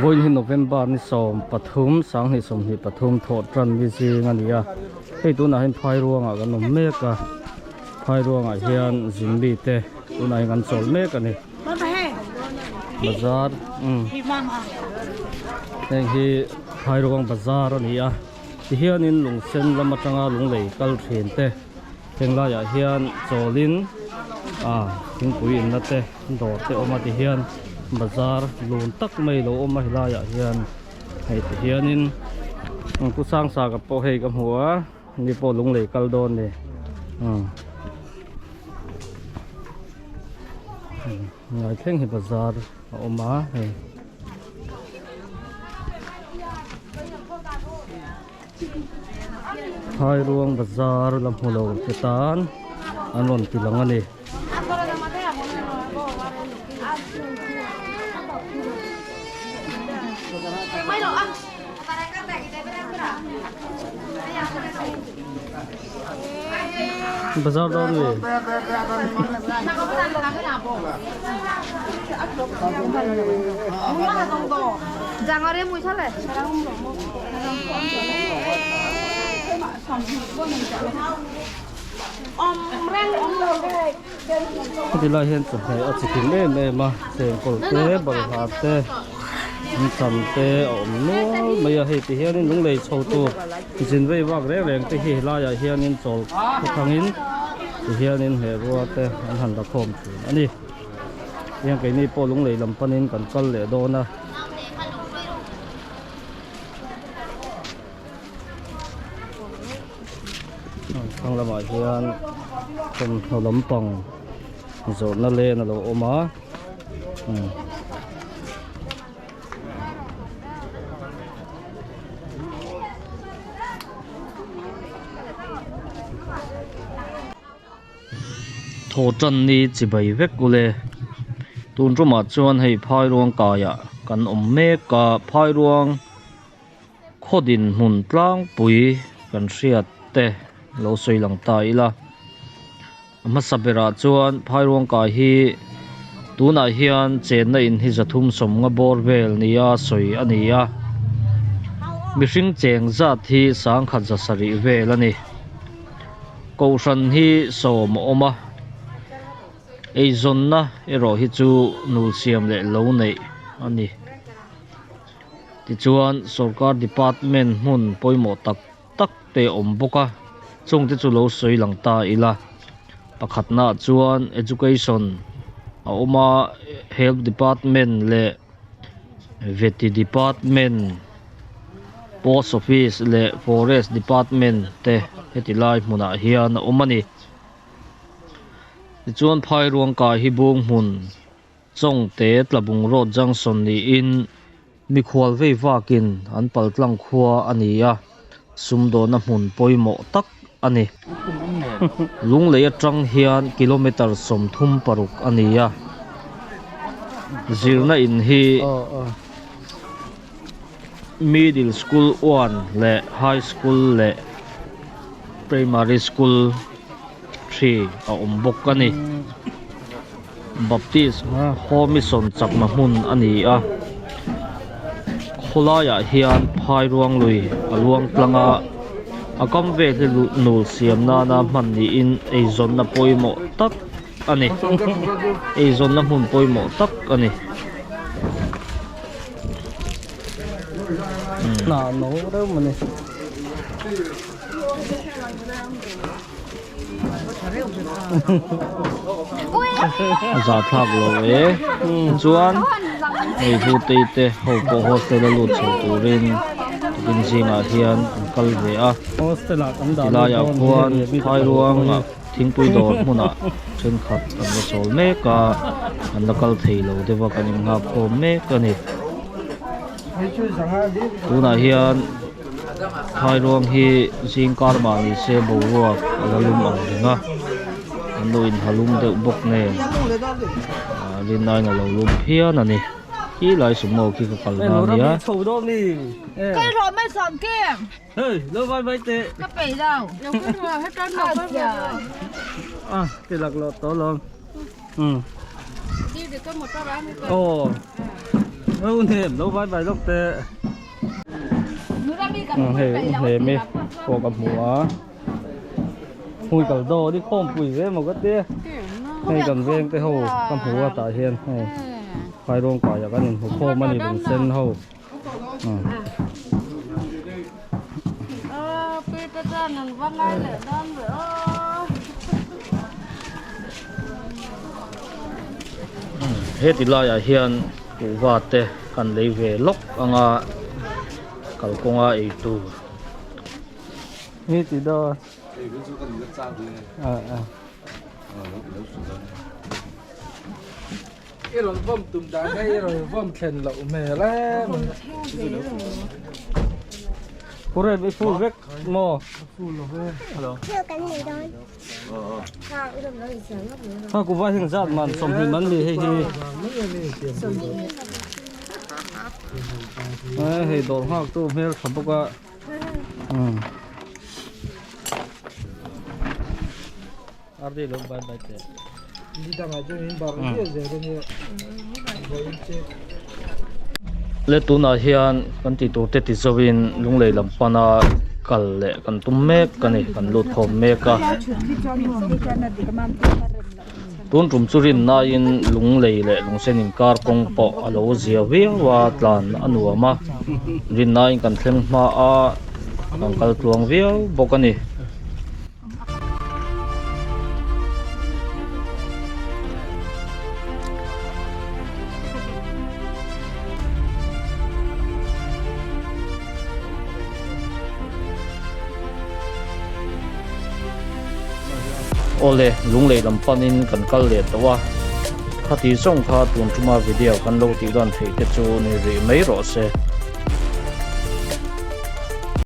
Vawiin hi November ni 13 2023 thawh tan ni zing a ni a hei tunah hian phairuangah kan awm mek a phairuangah hian zin mi te tunah hian kan chawl mek a ni bazar umm heng hi phairuang bazar a ni a. Tihianin lungsen lam atanga lunglei kal thin te henglaiah hian chawlin ah thingpui inna te dawr te awm a tihian bazar lun tak mai lo awm a helaiah hian hei tihianin pu Sangsaka pawh hei ka hmu a ni pawh lunglei kal dawn ni umm ngai thleng hi bazar a awm a hei. Phairuang bazar la hmu lo te tan an rawn ti lang a ni. Bazar dawn mi? Heti lai hian chawhmeh a chi kim em em a chengkawl te balhla te antam te a awm nual mai a hei ti hianin lunglei chho tur zin vei vak reng reng te hi helaiah hianin chawl khawthangin ti hianin hmehrual te an han la khawm thin a ni. Tihian keini pawh lunglei lam panin kan kal leh dawn a. Thlang lamah hian thawmhnaw lampang zawrhna len a lo awm a. Thaw tan ni chibai vek ule tun tumah chuan hei phairuang kaiah kan awm mek a phairuang khaw dinhmun tlangpui kan hriat te lo sawi lang ta ila a hmasa berah chuan phairuang kai hi tunah hian chenna in hi zathum sawmnga bawr vel nia sawi a ni a mihring cheng zat hi sangkhat za sarih vel a ni. Kohhran hi sawm a awm a, eizawnna erawh hi chu nul siam leh lo neih a ni. Tichuan sorkar department hmun pawimawh tak tak te a awm bawk a, chungte chu lo sawi lang ta ila. Pakhatnaah chuan education a awm a, health department leh Vety department, post office leh forest department te heti lai hmunah hian a awm a ni. Tichuan Phairuangkai hi bung hmun Chawngte Tlabung road junction niin mikhual vei vakin an paltlang khua a ni a, sumdawna hmun pawimawh tak a ni. Lunglei atang hian kilometre 36 a ni a, zirna in hi middle school one leh high school leh primary school three a awm bawk a ni. Baptist Home Mission chakna hmun a ni a, khawlaiah hian phairuang lui a luang tlang a, a kam vel hi nul siam nana hman niin eizawnna pawimawh tak a ni, eizawnna hmun pawimawh tak a ni. A zahthlak lo e tichuan hei hlutei te ho pawh hostel a lut chho turin tukin zingah hian an kal ve a tilaiah khuan phairuangah thingpui dawr hmunah thenkhat an la chawl mek a an la kal thei lo deuh a kan innghak khawm mek a ni tunah hian. Phairuang hi zing kar mah ni se boruak a la lum ang reng a an lo inha lum deuh bawk nen rinaiin a lo lum phian a ni. Khi lai sumo khi ka kal na ania. Hei hlemi pawh ka hmu a hmui kal dawn i khawmpui ve maw ka tia hei kan veng te ho ka hmu a tah hian hei phairuang kaiah kan inhmu khawm a ni lungsen ho. Heti laiah hian kuhva te kan lei ve lawk anga kalkawnga ei tur I rawn vawm tum dan kha i rawn vawm thlen loh hmel em. Purep i full vek maw? Full lo ve. Hello. Ha kuva heng zat man 20 man ni hei hi. Hei dawr nghak tu hmel tha bawk a. Ardi lo bye bye te. Le tunah hian kan tih tur te ti zawin lunglei lam pana kal leh kan tum mek a ni kan lut khawm mek a tun tum chu rinnain lunglei leh lungsen inkar kawng pawh a lo zia viau a tlan a nuam a rinnain kan thleng hma a kan kal tluang viau bawk a ni. Awle, lunglei lam panin kan kal leh tawh a, khati zawng kha tun tuma video kan lo tih dan theih te chu ni rih mai rawh se.